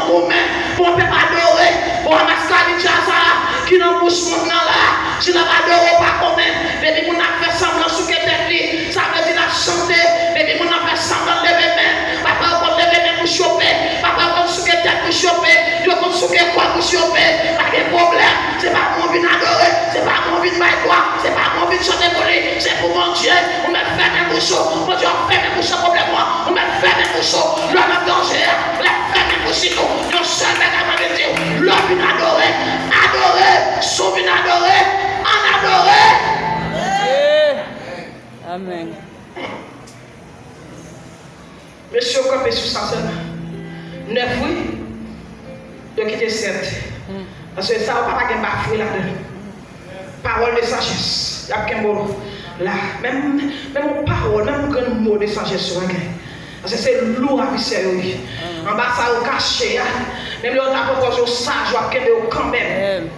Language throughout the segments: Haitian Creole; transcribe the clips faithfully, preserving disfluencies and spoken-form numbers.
Ou menm, pou yon pèp adore, pou yon maskalinja sa a ki nan bouch moun nan la, si l ap adore, w pa konnen. Depi moun nan ap fè sanblan souke tèt li, sa vle di l ap chante. Depi moun nan fè sanblan leve men, pafwa yo konn leve men pou chope, pafwa yo konn souke tèt pou chope, yo konn souke kò pou chope. Pa gen pwoblèm, se pa pou w vin adore, se pa pou w vin bay glwa, se pa pou w vin chante pou li, se pou Bondye. Ou mèt fèmen bouch ou, Bondye ap fèmen bouch ou, pwoblèm ou an, ou mèt fèmen bouch ou. Lè w nan danje a, lè w fèmen bouch li tou, yon sèl bagay mwen vin di w, lè w vin adore, adore, si w vin adore, ann adore. Amèn. Mesye yo kanpe sou sa sèlman. Nèf wi, yo kite sèt. Paske sa yo pa, pa gen bafwe ladan l. Pawòl de sajès, y ap kenbe w la. Menm, menm yon pawòl, menm yon grenn mo de sajès yo pa gen. Paske se lou ravisè yo ye. Anba sa yo kache a, menm lè yo ta pran pòz yo saj, yo ap kenbe yo kanmenm.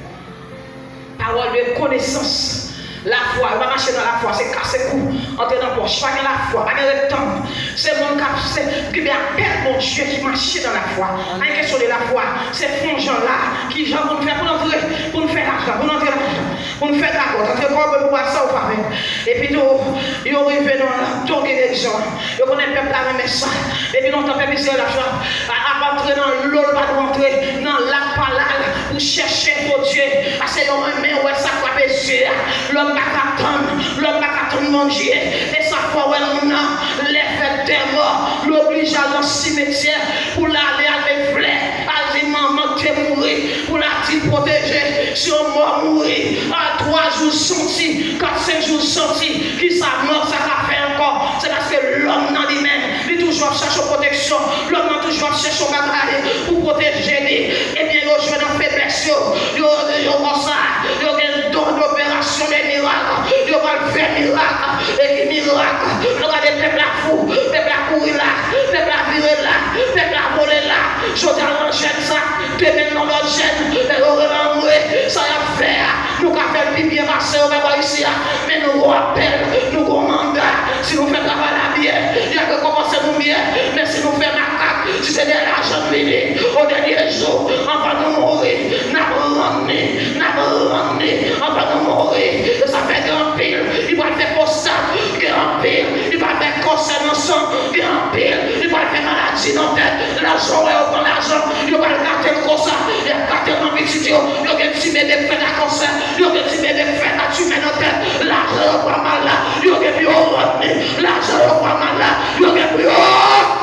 Pawòl de konesans. Lafwa, yo pa mache nan lafwa, se kase kou, antre nan pòch. Pa gen lafwa, pa gen ret tann. Se moun k ap se, ki gen apèl Bondye ki mache nan lafwa. Pa gen kesyon de lafwa, se fè yon jan la, ki jan pou n fè pou n antre, pou n fè lajan, pou n antre lajan, pou n fè gagòt, antre kòb pou al sa ou pa menm. Epi tou, yo rive nan tonge egzan. Yo konnen pèp la renmen sa. Depi lontan pèp Izrayèl ap, ap, ap antre nan lo l pa dwe antre, nan lak pa la l pou chèche fo dye. Paske yo renmen wè sa k frape zye a. Lòm pa ka tann, lòm pa ka tann Bondye. E sa fè w wè moun nan, lè fèt dè mò, l oblije al nan simetyè pou l ale al met flè, al di manman k te mouri, pou l al di pwoteje. Si yon mò mouri, al twa jou santi, kat senk jou santi, kisa mò sa ka fè ankò? Se paske lòm nan li menm, li toujou ap chèche yon pwoteksyon. Lòm nan toujou ap chèche yon bagay pou pwoteje li. Ebyen, yo jwe nan feblès yo. Yo, yo konsa, yo gen don doperasyon de mirak. Yo pral fè mirak. E ki mirak? Nou gade pèp la fou, pèp la kouri la, pèp la vire la, pèp la vole la. Jodi a nan jèn sa, demen nan lòt jèn, lè yo rele anmwe, sa y ap fè a, nou ka fè l pi byen pase yo menm isi a. Men nou gon apèl, nou gon manda. Si nou fè travay la byen, y ap rekonpanse nou byen. Men si nou fè makak, si se dèyè lajan n vini, o dènye jou, anvan nou mouri, n ap rann li, n ap rann li, anvan nou mouri. E sa fè gen anpil, li pral fè pwostat, gen anpil, li pral fè kansè nan san, gen anpil, li pral fè maladi nan tèt. Lajan, wè yo pran lajan, yo pral gate l konsa, y ap gate l nan pitit yo. Yo gen ti bebe k fèt ak kansè, yo gen ti bebe k fèt ak timè nan tèt. Lajan yo pran mal la, yo gen pou yo rann li. Lajan yo pran mal la, yo gen pou yo